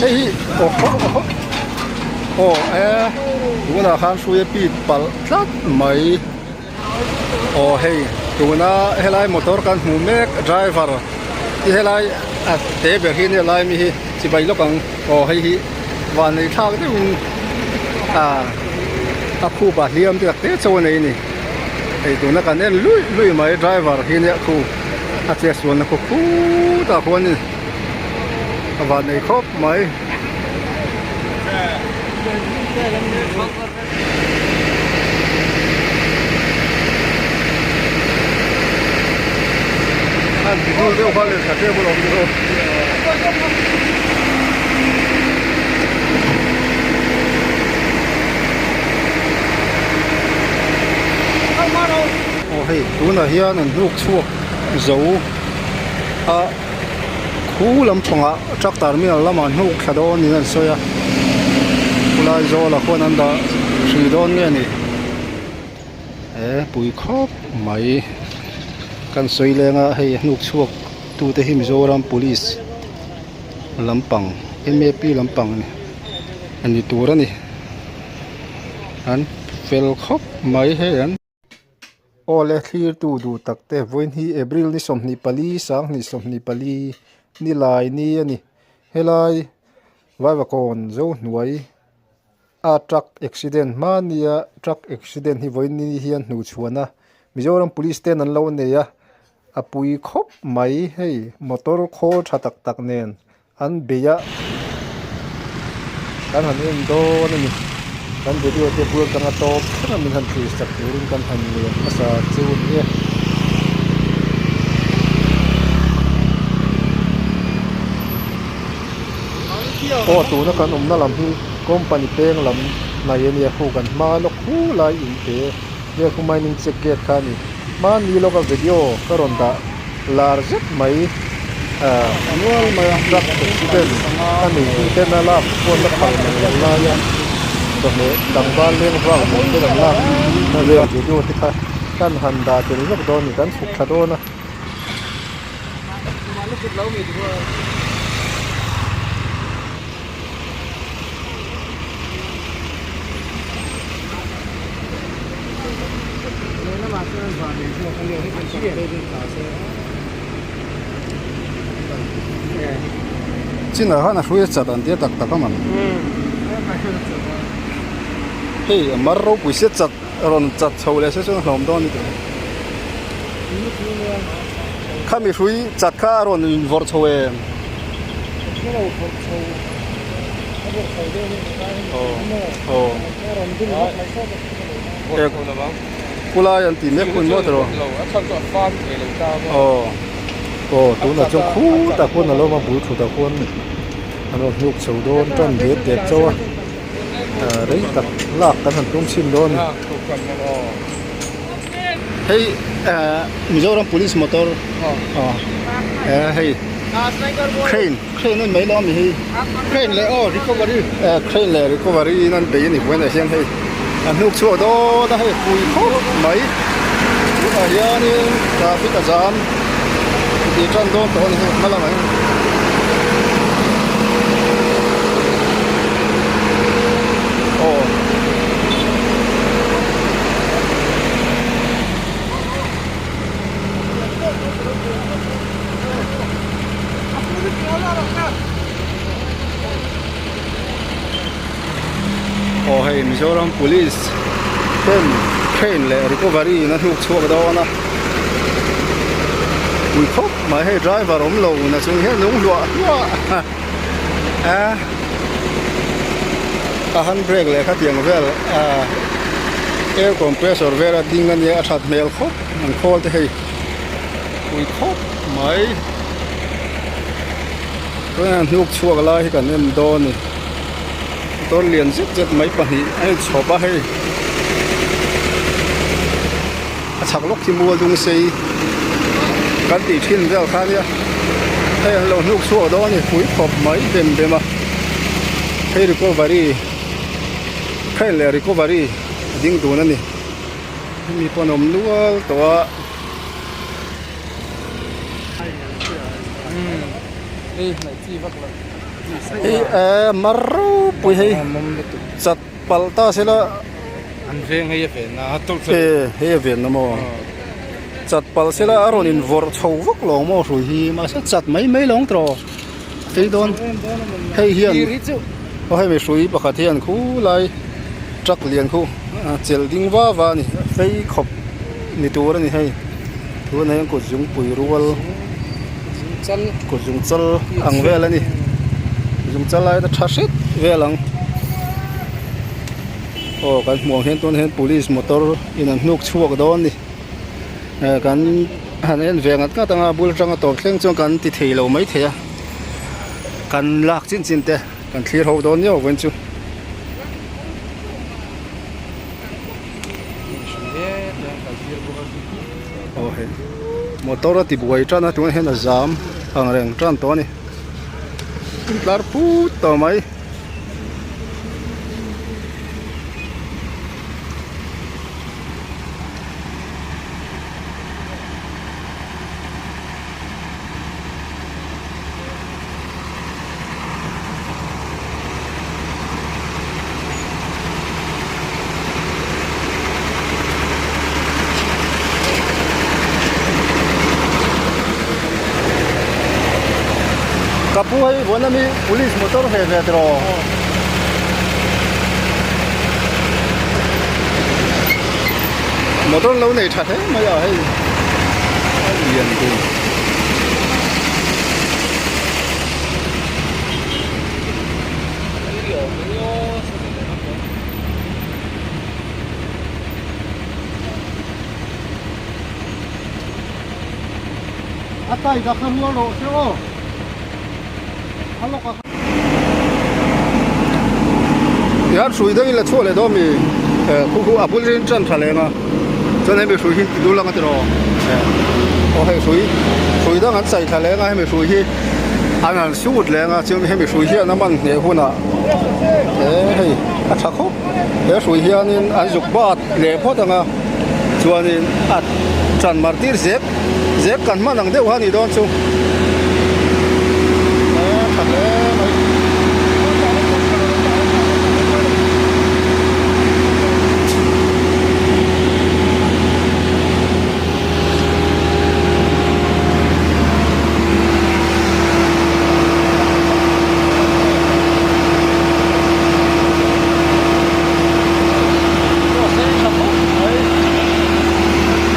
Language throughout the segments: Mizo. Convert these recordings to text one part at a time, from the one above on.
Hei hi aw aw aw e tunah khan hrui a pit palh tlat mai aw hei tuna helai motor kan hmuh mek driver hi helai a te ber hi nia lai mi hi chibai lawk ang aw hei hi vanneih thlak deuhin ah a khup ah hliam te tak te chauh a nei a ni hei tuna kan en luih luih mai driver hi nia khu a chetsualna khaw khutah khuanin a van nei khawp mai. An ti dul deuh kha lehkha table awm chu. Aw hei tunah hian an hnuk chhuak zo a khu lampangah truck terminal lamah hnuk thla dawn niin an sawi a khulai zawlah khuan an dah hrih dawn nge ni he pui khawp mai kan sawi leng a hei hnuk chhuak tute hi Mizoram police lampang M A P lampang a ni tur a ni an fel khawp mai hei an. Awle thlirtu duh tak te vawiin hi April ni 24 2024 ni lai ni a ni. Helai Vaivakawn Zohnuai a truck accident hmania truck accident hi vawiin ni hian hnuchhuahna Mizoram Police ten an lo nei a, a pui khawp mai hei motor khawl tha tak tak nen An bei a, kan han en dawn a ni. Kan video te bul atanga tawp thleng a min han thlir sak turin kan han ngen hmasa chu a ni e. Aw tuna kan awmna lam hi company peng lam hnai a nia khu kan hma lawk hu lai inte vel khu mining check gate kha a ni. Hmanni lawka video ka rawn dah. Lar zet mai ah nual mai a truck accident a nei tu ten a lak chuan la phal mai lo lai a chawhmeh tlangval leng vang hmuh ten an lak na vel video te kha kan han dah tel vek dawn a ni kan chhuk thla dawn a. Chinah khan a hrui a chat an tia tak tak a man hei a mar ropui sia chat a rawn chat chho leh se chuan a hlawm dawn a ni tawh khami hrui chat kha a rawn invawrh chho em. Khulai an tih mek hun maw tawh aw aw tunah chuan khutah khuan a lo awm a bul thutah khuan an rawn hnuk chho dawn tan det det chauh a ah rei tak lak kan han tum chhin dawn a ni hei ah Mizoram police motor aw hei crane crane a ni mai lo ami hei crane leh aw recovery eh crane leh recovery in an bei a ni vawiinah hian hei a hnuk chhuak dawn a hei pui khawp mai tunah hianin traffic a zam tih tan dawn tawh a ni hei hma lamah hian. Aw. Aw hei Mizoram Police ten crane leh recovery in a hnuk chhuak dawn a pui khawp mai hei driver awm lo na chung hian lung hluah hluah a a hand brake leh khatiang vel ah air compressor vel a ding ania a that hmel khawp an khawl te hei. Pui khawp mai tunah hnuk chhuak lai hi kan en dawn a ni motor lian zet zet mai pahnih a inchhawp a hei a chhak lawk hi mual dung sei kan tih thin vel kha ania hei an lo hnuk chhuak dawn a ni pui khawp mai bem bem a hei recovery crane leh recovery a ding dun a ni. Hemi pawh an awm nual tawh a. Hei eh mar ropui hei chat palh ta sela An veng hei a venna a tawlh e hei a venna maw chat palh sela a rawn in vawrh chho vak lo maw hrui hi mahse chat mai mai lo ang tawh phei dawn hei hian aw hemi hrui pakhat hian khulai truck lian khu chelh ding va va a ni phei khawp ni tur a ni hei tunah hian kut zungpui rual kut zung chal ang vel a ni zung chal aia tha hret vel ang aw kan hmuh ang hian tunah hian police motor in an hnuk chhuak dawn a ni eh kan han en ve ngat ngat anga bul atanga tawp thleng chuan kan ti thei lo mai thei a kan lak chin chin te kan thlir ho dawn nia vawiin chu. Aw hei motor a ti buai tan a tunah hian a zam ang reng tan tawh a ni tlar put tawh mai. Ka pu hei vawn ami police motor ve ve tiraw. Motor lo nei tha hle mai a hei a lian tur. A tai ka kha rual rawh se aw a lawk a Tihian hrui deuhin la chhuah leh dawn mi khu khu a bul rin tan tha leng a chuan hemi hrui hi ti dul ang a tiraw aw hei hrui hrui dang an chai thla leng a hemi hrui hi an han sut leng a chuan hemi hrui hian a man hneh hunah he hei a tha khawp he hrui hianin an zuk bat leh phawt ang a chuanin a tan mar tir zek zek kan hman ang deuh a nih dawn chu a tha hle mai.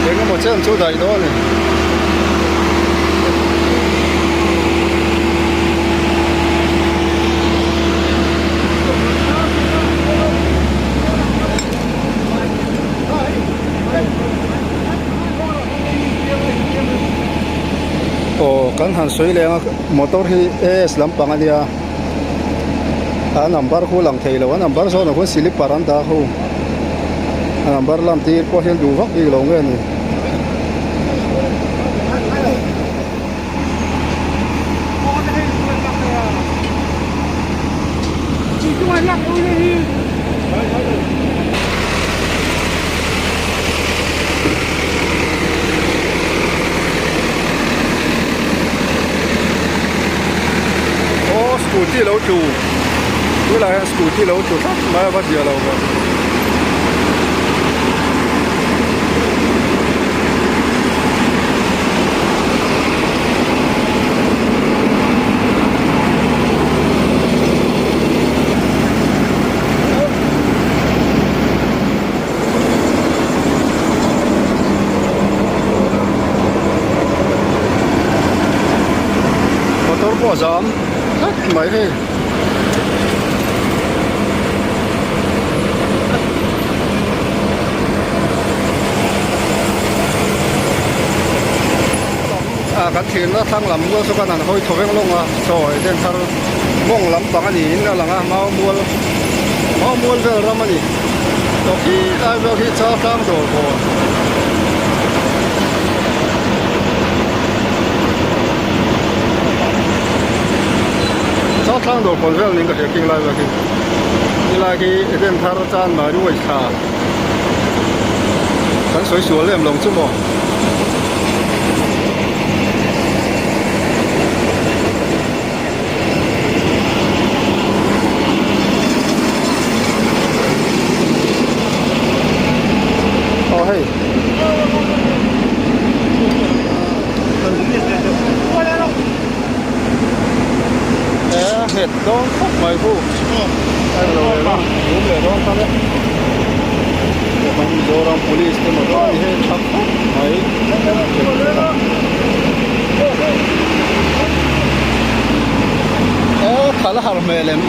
Engemaw chen chu daih dawn a ni. Aw kan han sawi leng a motor hi A S lampang a nia a number khu lang thei lo a number zawnah khuan slipper an dah ho a number lam tir pawh hian duh vak bik lo nge ni. Aw scooty lo tlu tunah hian scooty lo tlu tlat mai a va zia lo ve. Motor pawh a zam tlat mai hei. Ah kan thirna thlang lam rual chu kan han hawi thaw veng lawng a chaw ei den thar mawng lampang a niin a lang a mau mual mau mual vel ram a ni tawh khi lai vel khi chal tlang dawr bawn. Chal tlang dawr kawn vel niin ka hria khing lai vel khi helai khi Eden thar chan mai ruai thla kan sawi sual em lo chu maw. nghet dawn khawp mai khu a eng lo leh dawn rum leh dawn ta le kan Mizoram police te motor a ni hei tha khawp mai e khalh a har hmel em.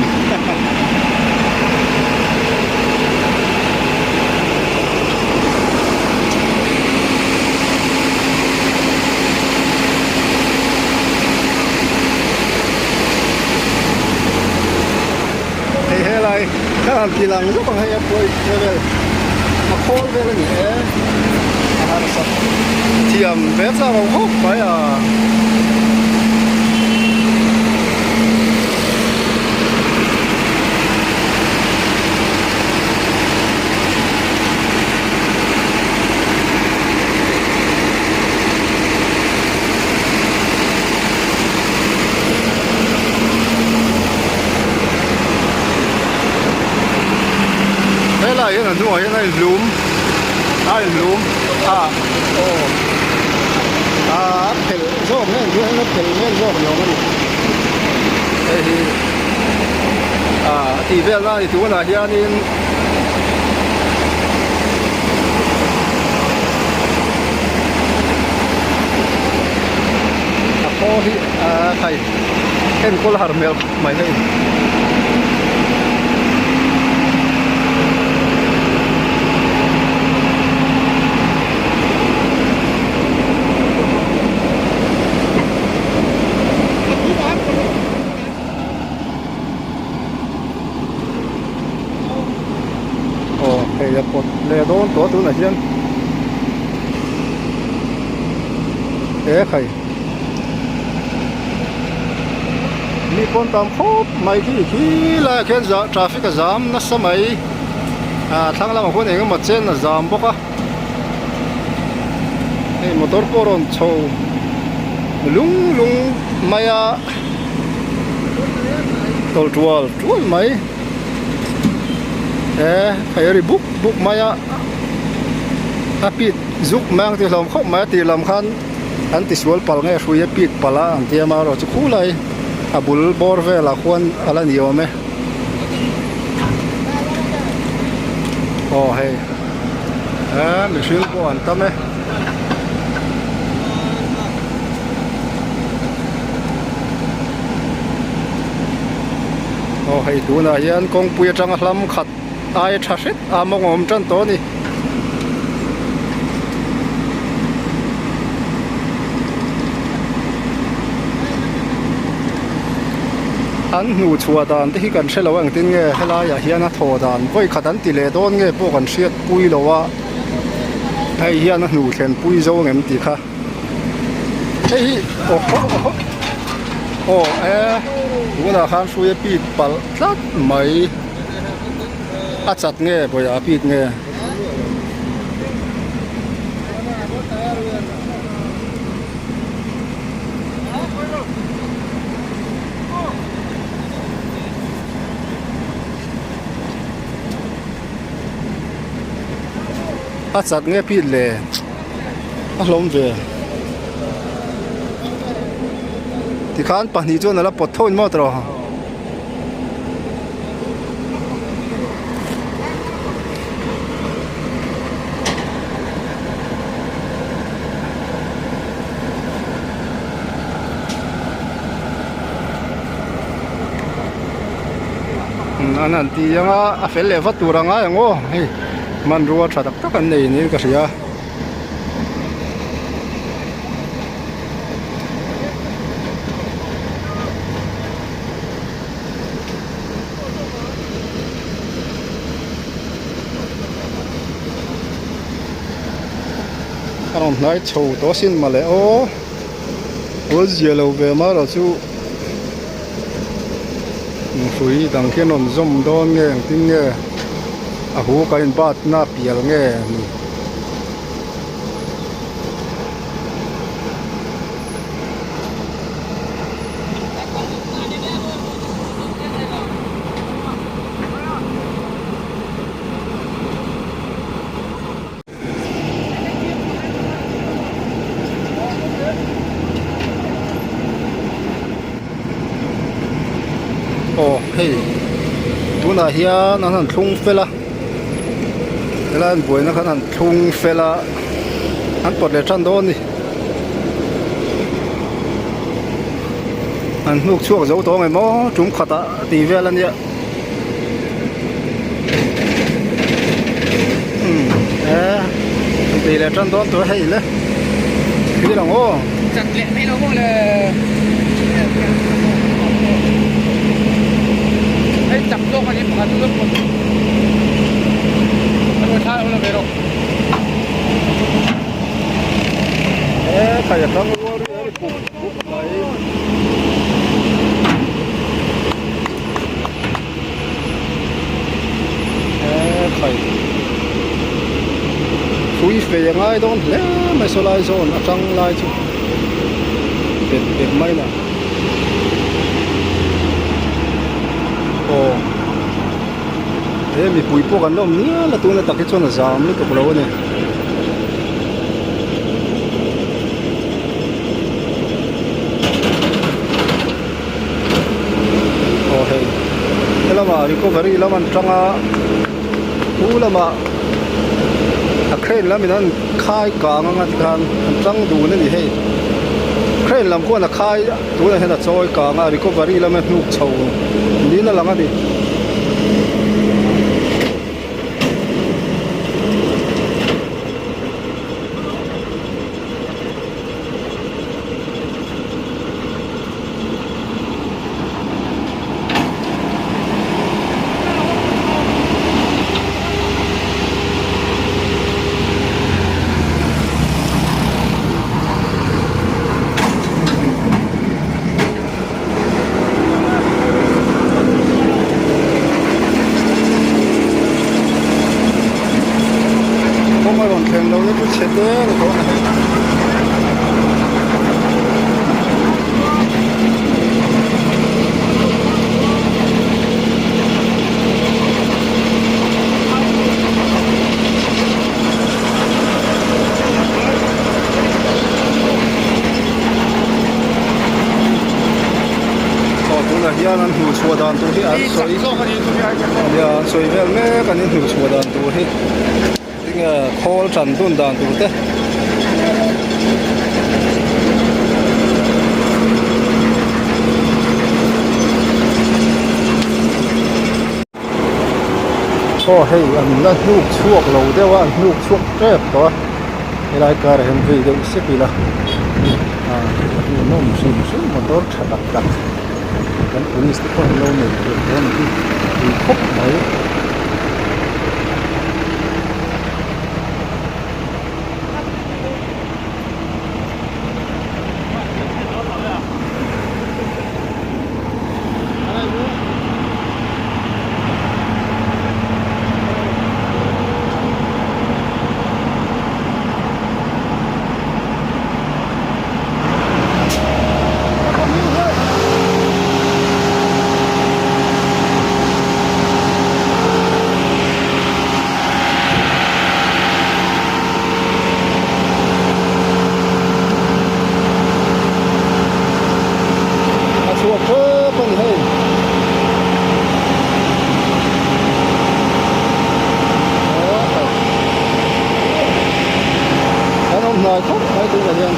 Hei helai ka han ti lang zawk ang hei a pawi level a khawl vel a ni e a harsa thiam ve chak ang khawp mai a. Helai hian a hnungah hian a inhlum a inhlum a aw a phelh zawk nge ang chuan a phelh vel zawk ni awm a ni hei hi a tih vel na a ni tunah hianin. A khaw hi a khai enkawl har hmel khawp mai hei. Aw hei a pawt leh dawn tawh a tunah hian he khai mi pawn tam khawp mai khi khi laiah khian zah traffic a zam nasa mai ah thlang lamah khuan eng emaw chen a zam bawk a hei motor pawh a rawn chho lung lung mai a. Tawlh tual tual mai he thei a ri buk buk mai a a pit zuk mai ang tih hlawm khawp mai a tih lam khan an ti sual palh nge hrui a pit palh a an tia marawh chu khulai a bul bawr velah khuan a la ni awm e aw hei he mihring pawh an tam e. Aw hei tunah hian kawngpui atanga hlam khat ai tha hret a mawng a awm tan tawh a ni. An hnuh chhuah dan te hi kan hre lo a engtin nge helaiah hian a thaw dan vawi khat an ti leh dawn nge pawh kan hriat pui lo a hei hian a hnuh thlen pui zo ang em tih kha. Hei hi aw aw aw e tunah khan hrui a pit palh tlat mai a chat nge bawihah a pit nge. A chat nge pit le. A hlawm ve. Tikhan pahnih chuan a la pawt tho in maw tawh. An han ti ang a, a fel leh vat tur a ngai ang aw hei hmanrua tha tak tak an nei niin ka hria. A rawn hnai chho tawh asin mawle aw awl zia lo ve marawh chu hrui dang khi an rawn zawm dawn nge engtin nge a hu ka in bat na pial nge ni. Aw hei tunah hian an han thlung fel a helai an buaina khan an han thlung fel a an pawt leh tan dawn a ni an hnuk chhuak zo tawh ang emaw tum khatah tih vel a nia umm e an tih leh tan dawn tur hei le thlir ang aw. Chat leh mai lo maw le hei chak zawk a ni pakhat chu zawk pawh a rawn thla lo la ve rawh. E khai a tang rual ri a ri pup pup mai. E khai hrui fei a ngai dawn hle mai saw lai zawn atang lai chu bet bet mai na aw he mipui pawh kan la awm nial a tuna tak hi chuan a zam lutuk lo a ni. Aw hei helamah recovery lam an tang a hu lamah a crane lam in an khai kang anga tikhan an tang dun a ni hei crane lam khuan a khai tunah hian a chawi kang a recovery lam a hnuk chho niin a lang a ni. Kawng a rawn thleng lo na chu chhe te a ni tawh a ni. Aw tunah hian an hmuh chhuah dan tur hi an sawi nia an sawi vel mek a ni hmuh chhuah dan tur hi. Tinge khawl tan dun dan tur te. Aw hei an la hnuk chhuak lo deuh a an hnuk chhuak tep tawh a helai karah hian vei deuh sek ila ah a hmuhnawm hrim hrim motor tha tak tak kan police te pawh an lo nei ve tawh a ni hi pui khawp mai. A chhuak tep a ni hei. Kan awm hnai khawp mai tunah hian.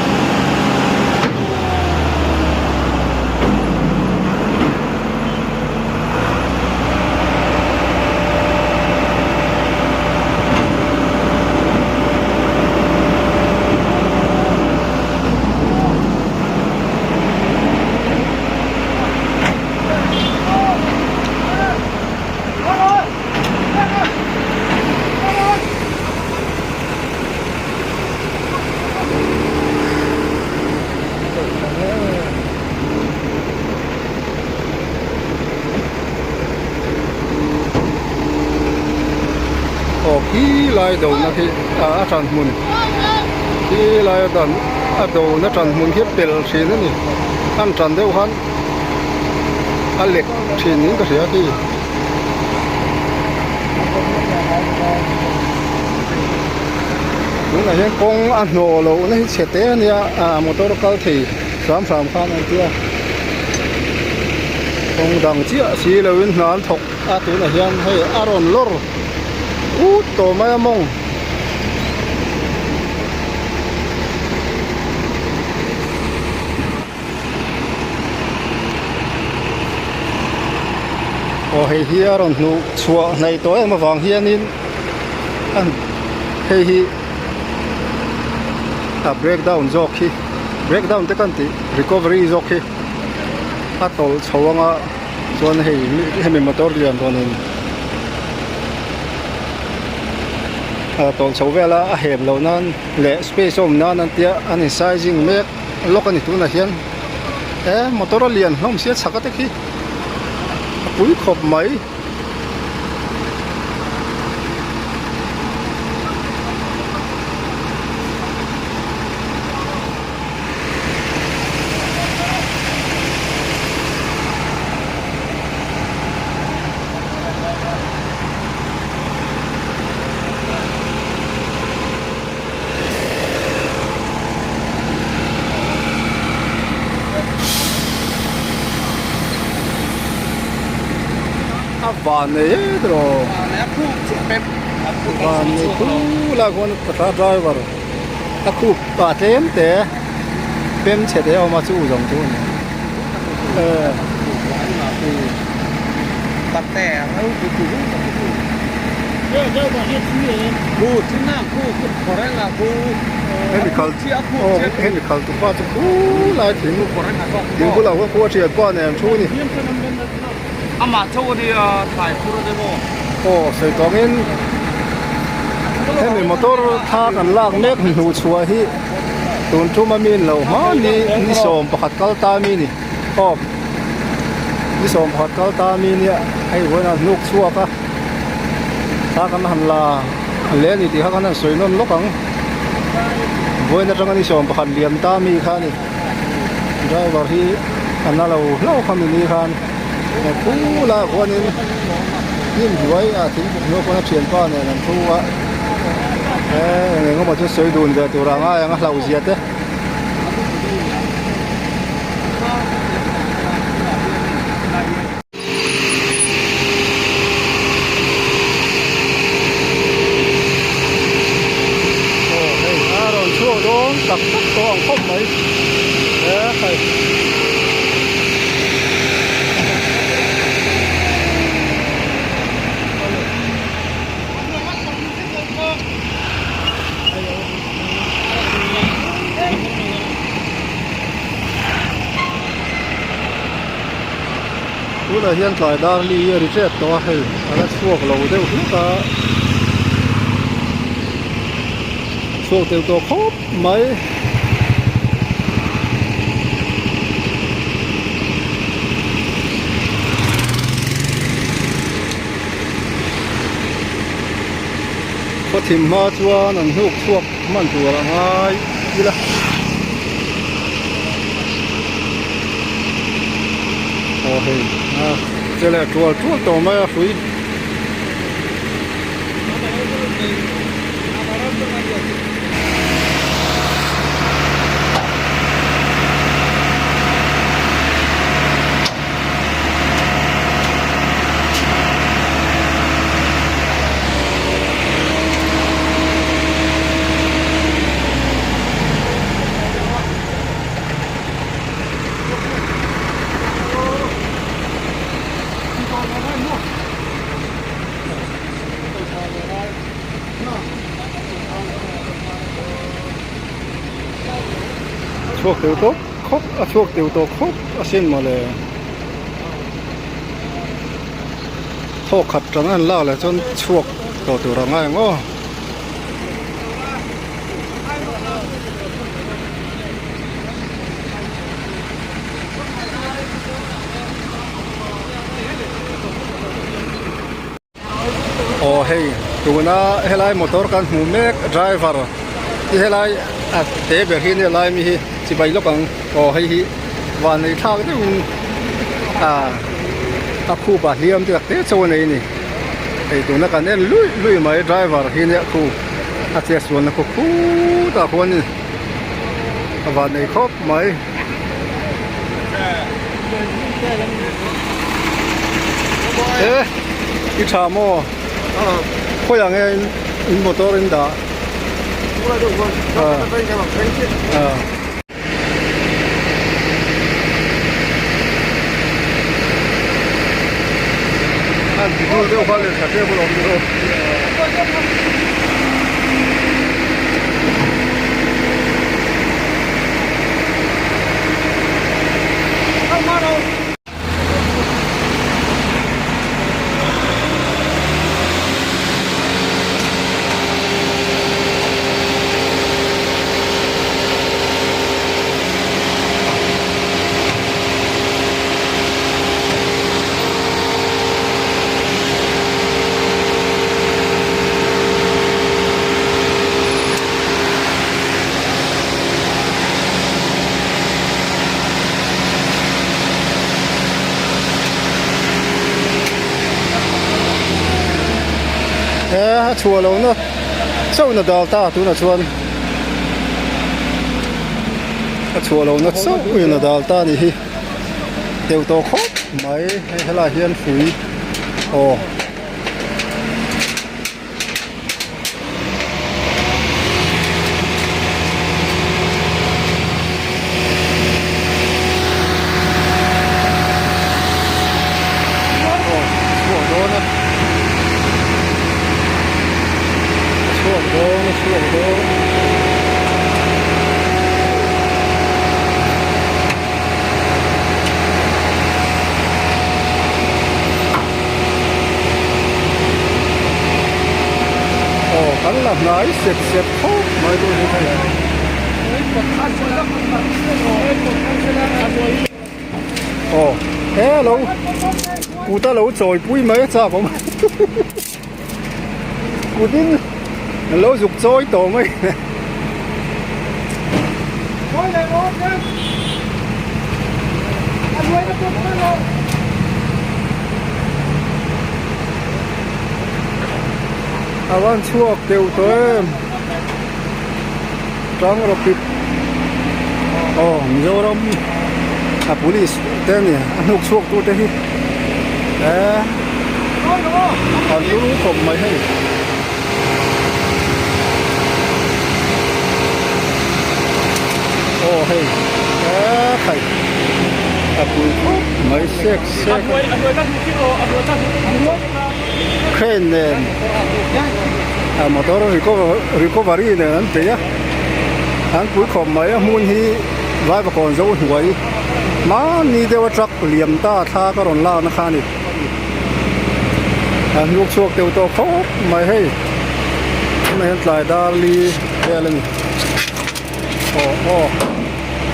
Aw khi lai do na khi a tan hmun khi lai a dan a do na tan hmun khi a pel thin a ni an tan deuh khan a lek thin in ka hria khi. Tunah hian kawng a hnawh loh na hi chhe te a nia ah motor kal thei hram hram khan an tia. Kawng dang chiah si loin hna an thawk a tunah hian hei a rawn lawr ut tawh mai a mawng. Aw hei hi a rawn hnuh chhuah hnaih tawh em avang hianin hei hi a break down zawk hi break down te kan tih recovery zawk hi a tawlh chho anga chuan hei hemi motor lian rawn in a tawlh chho vel a a hem loh nan leh space a awm nan an tia an in sizing mek lawk a ni tunah hian he motor a lian hlawm sia chhak a te khi a pui khawp mai. A van nei e tiraw van nei khu lai khuan tata driver a khup ah tlem te pem chhe te a awm a chu zawng chu a ni Hemi khal aw hemi khal tupa chu khulai thing thing bulah khuan khua thian pa nen thu a ni. Aw sawi tawngin hemi motor thla kan lak mek hnuh chhuah hi tun tum a mi in lo hmani ni 11 kal ta mi ni aw ni 11 kal ta mi nia hei vawiin a hnuk chhuak a thla kan han la hle a ni tih kha khan han sawi nawn lawk ang vawiin atanga ni 11 liam ta mi kha a ni driver hi a na lo hlauh kha mi ni khan khul ah khuanin hnim hnuai ah thingpuk hnuai khuan a thianpa nen an thu a eng eng emaw chu sawi dun ve tur a ngai ang a hlauh zia te. Aw hei a rawn chhuak dawn tak tak tawh ang khawp mai he hei. Tunah hian tlai dar li hi a ri tep tawh a hei a la chhuak lo deuh hlek a chhuak deuh tawh khawp mai. Khawthim hma chuan an hnuk chhuak hman tur a ngai ila. Aw hei a che leh tual tual tawh mai a hrui. Chhuak teuh tawp khawp a chhuak teuh tawh khawp asin mawle. Thawk khat tang an lak leh chuan chhuak tawh tur a ngai ang aw. Aw hei tuna helai motor kan hmu mek driver hi helai a te ber hi nia lai mi hi chibai lawk ang aw hei hi van nei thlak deuhin ah a khup ah hliam te tak te chauh a nei a ni hei tuna kan en luih luih mai driver hi nia khu a chetsualna khu khutah khuanin a van nei khawp mai. E i tha maw khawiah nge in motor in dah a. An ti dul deuh kha lehkha table a awm deuh. He a chhuah lohna chauhna dal ta tunah chuan a chhuah lohna chauhin a dal ta a nih hi deuh tawh khawp mai hei helaiah hian hrui aw. Chhuak dawn a chhuak dawn a chhuak dawn. Aw kan la hnai sep sep khawp mai dawn hi hei. Aw he lo kut a lo chawi pui mai a chak awm kutin an lo zuk chawi tawh mai. A van chhuak deuh tawh em tang rawh pip aw Mizoram a police te a ni a hnuk chhuak tur te hi eh an turu khawp mai hei. Aw hei eee khai a pui khawp mai sek sek crane nen a motor recovery nen an bei a an pui khawp mai a hmun hi vaivakawn zo hnuai hmanni deuh a truck liam ta thla ka rawn lakna kha a ni. A hnuk chhuak deuh tawh khawp mai hei tunah hian tlai dar li vel a ni aw aw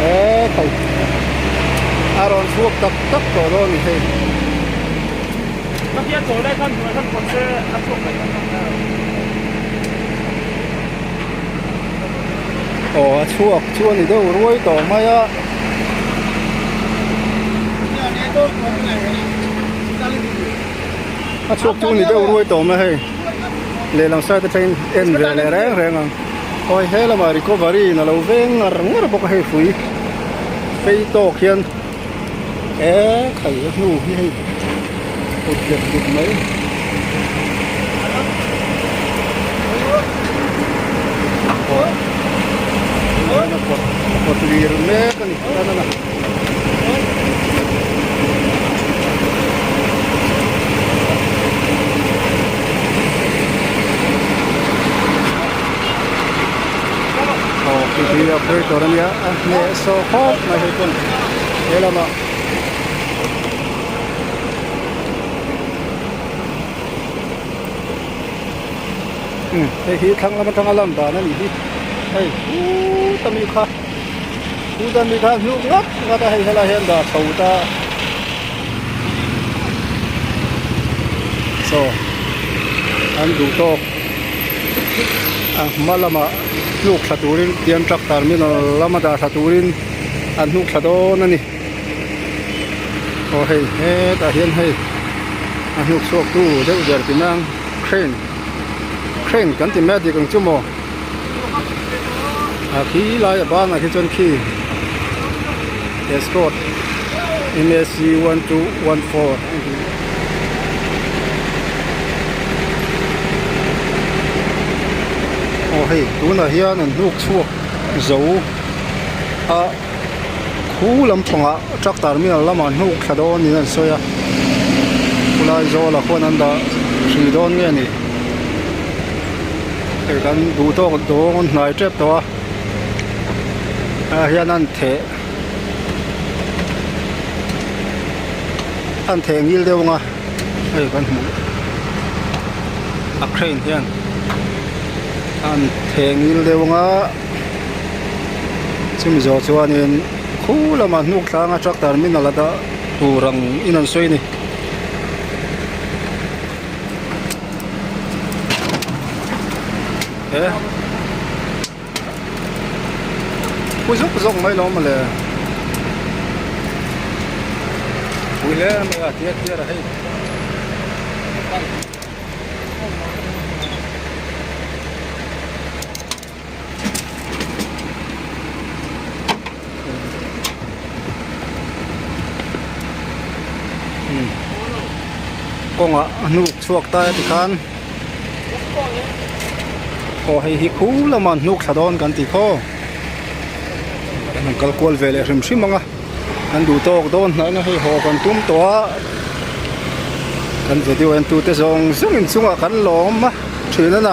he thei a rawn chhuak tak tak tawh dawn a ni hei. Aw a chhuak chu a ni deuh ruai tawh mai a. A chhuak chu a ni deuh ruai tawh mai a hei lehlam side atangin en ve leh reng reng ang awi he lamah recovery in a lo veng ngar ngar bawk a hei hrui phei tawk hian eee khai a hnu hi hei kut leh kut mai. Kawt lir mek a ni aw khi hi operator a nia a hneh sawh khawp mai hei pawn he lamah. Hei hi thlang lam atanga lan dan a nih hi hei huta mi kha huta mi kha hnuk ngawt ngawt a hei helai hian dah chho ta saw an duh tawk a hma lamah hnuk thla turin tian truck terminal lama dah thla turin an hnuk thla dawn a ni. Aw hei hetah hian hei a hnuk chhuak tu deuh ber ti mai ang crane crane kan ti mai a dik ang chu maw a khi lai a banah khi chuan khi escort MSC 1214. hei tunah hian an hnuk chhuak zo a khu lampangah truck terminal lamah hnuk thla dawn niin an sawi a khulai zawlah khuan an dah hrih dawn nge ni hei kan duh tawk dawn hnai tep tawh a ah hian an theh an theh ngil deuh ang a hei kan hmuh a crane hian an theh ngil deuh ang a chumi zawh chuanin khu lamah hnuk thlanga truck terminal a dah tur ang in an sawi a ni. Pu zuk zuk mai lo mawle pui hle mai a tiar tiar a hei. Kawngah a hnuk chhuak ta a tikhan aw hei hi khu lamah an hnuk thla dawn kan tih khaw an han kal kual ve leh hrim hrim ang a an duh tawk dawn hnaihna hei haw kan tum tawh a kan video en tute zawng zawng in chungah kan lawm a thin a na.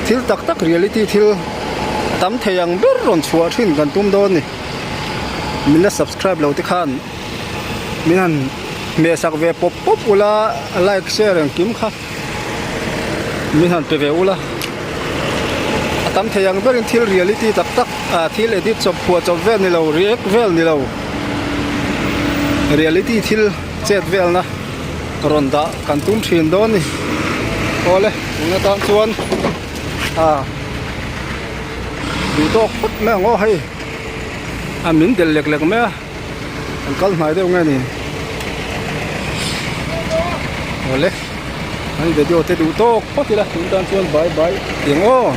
Thil tak tak reality thil tam thei ang ber rawn chhuah thin kan tum dawn ni. Min la subscribe lo te khan min han hmeh sak ve pawp pawp ula like share engkim kha min han pe ve ula. A tam thei ang berin thil reality tak tak ah thil edit chawp phuah chawp vel ni lo react vel ni lo reality thil chet velna. Rawn dah kan tum thin dawn ni. Awle tun atan chuan ah duh tawk phawt mai ang aw hei a min del lek lek mai a an kal hnai deuh nge ni. Awle an video te duh tawk phawt ila tun tan chuan bye bye tih ang aw.